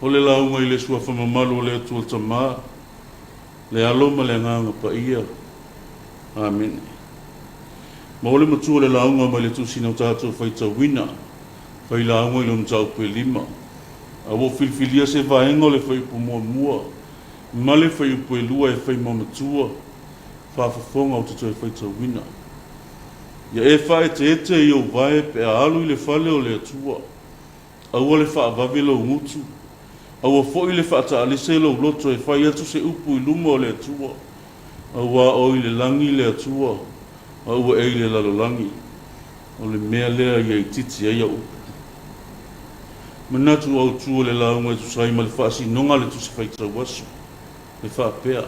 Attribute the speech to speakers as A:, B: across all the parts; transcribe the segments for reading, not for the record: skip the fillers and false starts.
A: O le lauga i le Suafa mamalu o le Atua le Tama, le Alo ma le Agaga Paia. Amene. Maua le matua o le lauga mai le Tusi na o tatou faitauina, Failauga i lona mataupu e lima. A ua ou filifilia se vaega o le fuaiupu muamua ma le fuaiupu e lua e fai ma matua faafofoga ou te toe faitauina. Ia e faaeteete i ou vae pe a alu i le fale o le Atua. Aua le faavave lou gutu, aua foi le faataalese lou loto e fai atu se upu i luma o le Atua, auā o i le lagi le Atua, a ua e i le lalolagi. O le mea lea ia itiiti ai au upu. Manatu autu o le lauga e tusa ai ma le faasinoga a le Tusi Faitau Aso, e faapea,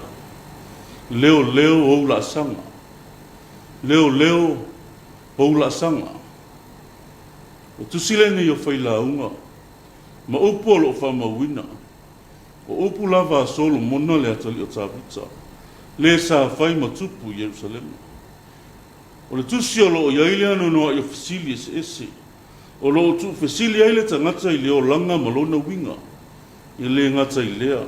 A: Leoleo ou laasaga. Leoleo ou laasaga. O tusi lenei o Failauga ma upu o lo o faamauina, o upu lava a Solomona le atalii o Tavita, le sa fai ma tupu i Ierusalema. O le tusi o lo o i ai le anoanoai o fesili eseese, o lo o tuufesili ai le tagata i le olaga ma lona uiga. E le gata i lea,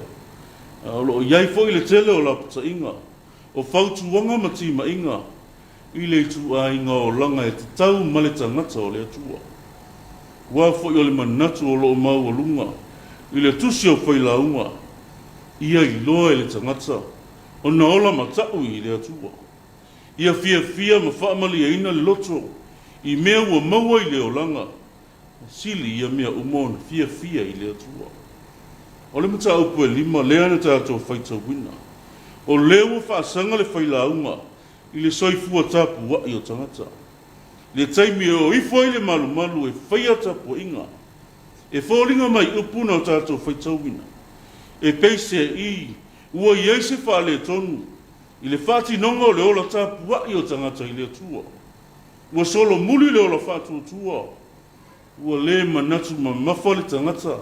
A: a o lo o i ai foi le tele o lapataiga, o fautuaga ma timaiga i le ituaiga olaga e tatau ma le tagata o le Atua. Aua foi o le manatu o lo o maualuga i le tusi o Failauga, ia iloa e le tagata ona ola matau i le Atua. Ia fiafia ma faamalieina le loto i mea ua maua i le olaga, sili ia mea uma ona fiafia i le Atua. O le mataupu e lima lea na tatou faitauina, o lea ua faasaga le Failauga i le soifua tapuai o tagata. Le taimi e o ifo ai le malumalu e faia tapuaiga, e foliga mai upu na o tatou faitauina, e peiseai ua i ai se faaletonu i le faatinoga o le ola tapuai o tagata i le Atua. Ua solomuli le ola faatuatua, ua le manatu mamafa le tagata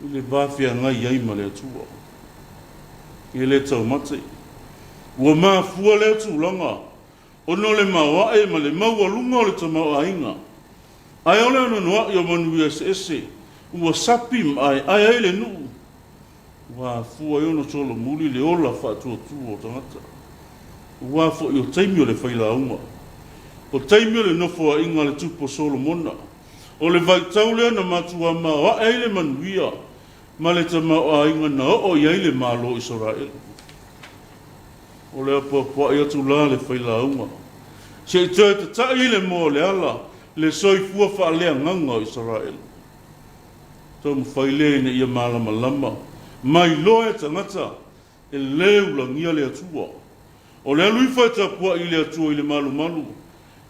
A: i le va feagai ai ma le Atua. E le taumate, ua mafua lea tulaga ona o le maoae ma le maualuga o le tamaoaiga, ae o le anoanoai o manuia eseese ua sapi ma aeae ai le nuu, ua afua ai ona solomuli le ola faatuatua o tagata. Aua foi o taimi o le failauga, o taimi o le nofoaiga a le Tupu o Solomona, o le vaitau lea na matua maoae ai le manuia ma le tamaoaiga na oo i ai le Malo o Isaraelu. O le apoapoai atu la a le failauga, se i toe tata'i i le moa o le ala le soifua faaleagaga o Isaraelu. Taumafai lea ina ia malamalama ma iloa e tagata e lē ulagia le Atua. O le alu ifo e tapuai i le Atua i le malumalu,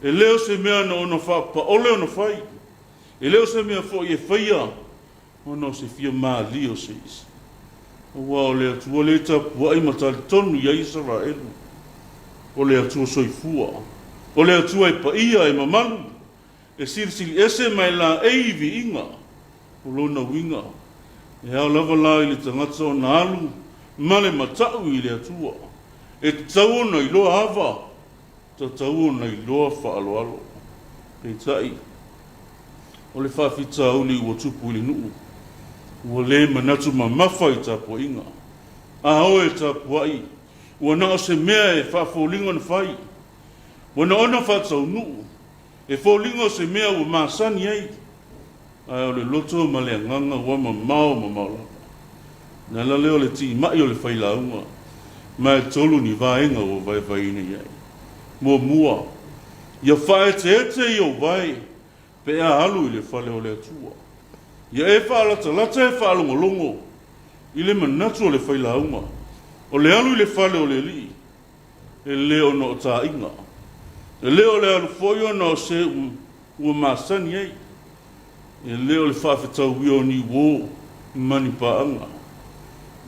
A: e le o se mea na ona faapaole ona fai, e le o se mea foi e faia ona o se fia malie o se isi. Aua o le Atua lea e tapuai ma talitonu i ai Isaraelu, o le Atua soifua, o le Atua e paia, e mamalu, e silisili ese ma e laei i viiga. O lona uiga, e ao lava la i le tagata ona alu ma le matau i le Atua, e tatau ona iloa ava, tatau ona iloa faaaloalo. Peitai, o le faafitauli ua tupu i le nuu, ua le manatu mamafa i tapuaiga. A o e tapuai, ua na o se mea e faafoliga ona fai, ua na ona faataunuu, e foliga o se mea ua masani ai, ae o le loto ma le agaga ua mamao mamao lava. O le ala lea o le timai o le failauga, ma e tolu ni vaega ua vaevaeina i ai. Muamua, ia faaeteete i ou vae pe a alu i le fale o le Atua. Ia e faalatalata e faalogologo i le manatu o le failauga, o le alu i le fale o le Alii, e le ona o taaiga, e le o le alu foi ona o se ua masani ai, e le o le faafetauia o ni uo ma ni paaga,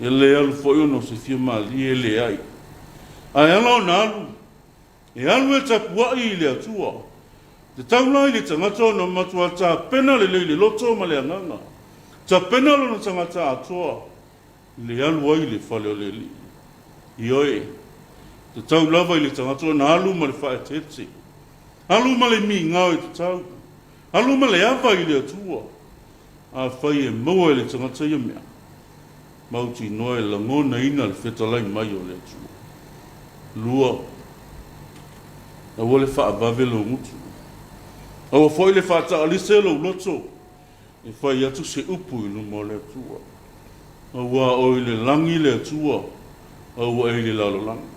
A: e le alu foi ona o se fia malie, e leai. Ae ala ona alu, e alu e tapuai i le Atua. Tatau la i le tagata ona matua tapena lelei le loto ma le agaga, tapena lona tagata atoa le alu ai i le fale o le Alii. Ioe, tatau lava i le tagata ona alu ma le faaeteete, alu ma le migao e tatau, alu ma le ava i le Atua. Afai e maua e le tagata ia mea, Mautinoa e lagonaina le fetalai mai o le Atua. 2, Aua le faavave lou gutu. Aua foi le faataalise lou loto e fai atu se upu i luma o le Atua. Aua o i le lagi le Atua, a ua e i le lalolagi.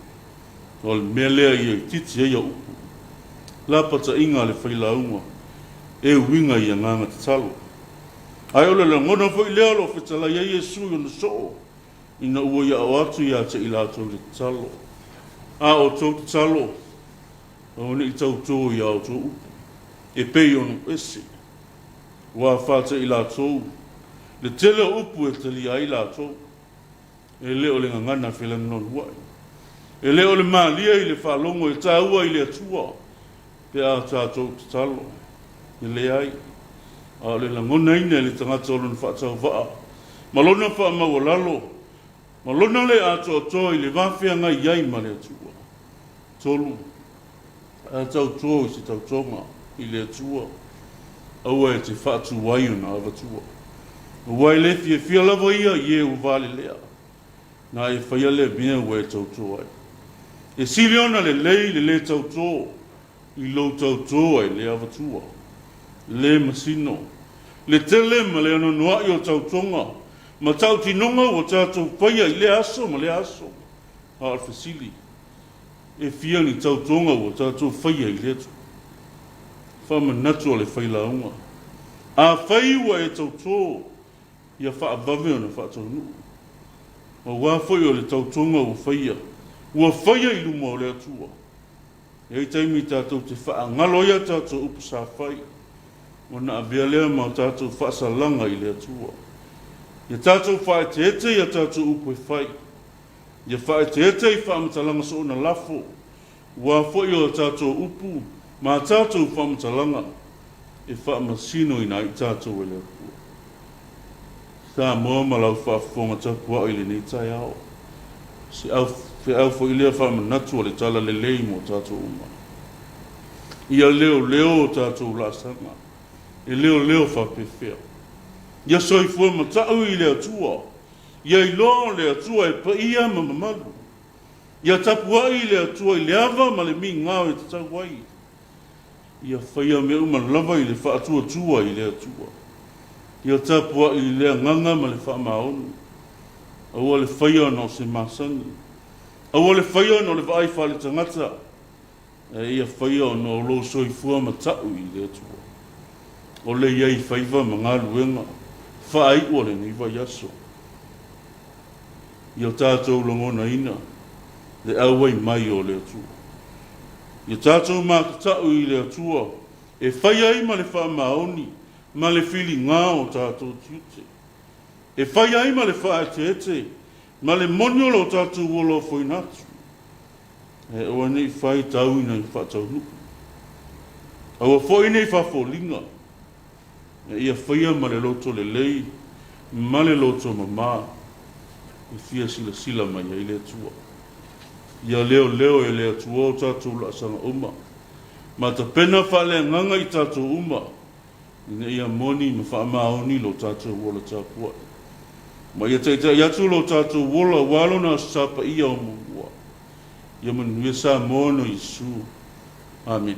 A: O le mea lea ia itiiti ai au upu. Lapataiga a le failauga e uiga i agaga tatalo. Ae o le lagona foi lea o lo o fetalai ai Iesu i ona soo ina ua ia oo atu ia te i latou i le tatalo. A outou tatalo, aua ne i tautō i a outou upu, e pei o nuu ese, ua afa te i latou, le tele o upu e talia ai latou. E le o le gagana felanuanua'i. E le o le malie i le faalogo e taua i le Atua pe a tatou tatalo. E leai, a o le lagonaina e le tagata o lona faatauvaa ma lona faamaualalo ma lona le atoatoa i le va feagai ai ma le Atua. 3, A tautō i se tautoga i le Atua, aua e te faatu ai ona avatua. Aua e le fiafia lava ia i e ua valelea, na e faia lea mea ua e tautō ai. E sili ona lelei le lē tautō i lou tautō ae le avatua. Le masino, le tele ma le anoanoa'i o tautoga ma tautinoga ua tatou faia i lea aso ma lea aso. A o le fesili, E fia ni tautoga ua tatou faia i lea faamanatu a le failauga? Afai ua e tautō, ia faavave ona faataunuu. Aua foi o le tautoga ua faia, ua faia i luma o le Atua. E i ai taimi tatou te faagalo ai a tatou upu sa fai, ona avea lea ma o tatou faasalaga i le Atua. Ia tatou faaeteete i a tatou upu e fai. Ia faaeteete i faamatalaga soona lafo, ua foi o a tatou upu ma a tatou faamatalaga e faamasinoina ai tatou e le Atua. Samoa ma lau faafofoga tapuai i lenei taeao, se feau foi lea faamanatu o le Talalelei mo tatou uma. Ia leoleo o tatou laasaga, e leoleo faapefea. Ia soifua matau i le Atua Ia iloa o le Atua e paia ma mamalu. Ia tapuai le Atua i le ava ma le migao e tatau ai. Ia faia mea uma lava i le faatuatua i le Atua. Ia tapuai i le agaga ma le faamaoni. Aua le faia ona o se masani. Aua le faia ona o le vaai faaletagata, ae ia faia ona o lou soifua mata'u i le Atua. O le i ai faiva ma galuega faaiu o lenei vaiaso, ia tatou lagonaina le auai mai o le Atua. Ia tatou matata'u i le Atua e fai ai ma le faamaoni ma le filiga o tatou tiute, e fai ai ma le faaeteete ma le moni o lo tatou ola ofoina atu. Ae aua ne i fai tauina i faataunuu. Aua foi ne i faafoliga, a ia faia ma le loto lelei ma le loto mamā e fia silasila mai ai le Atua. Ia leoleo e le Atua o tatou laasaga uma, ma tapena faaleagaga i tatou uma, ina ia moni ma faamaoni lo tatou ola tapuai, ma ia taitai atu lo tatou ola aua lona Aso Sa paia o muamua. Ia manuia Samoa ona o Iesu. Amene.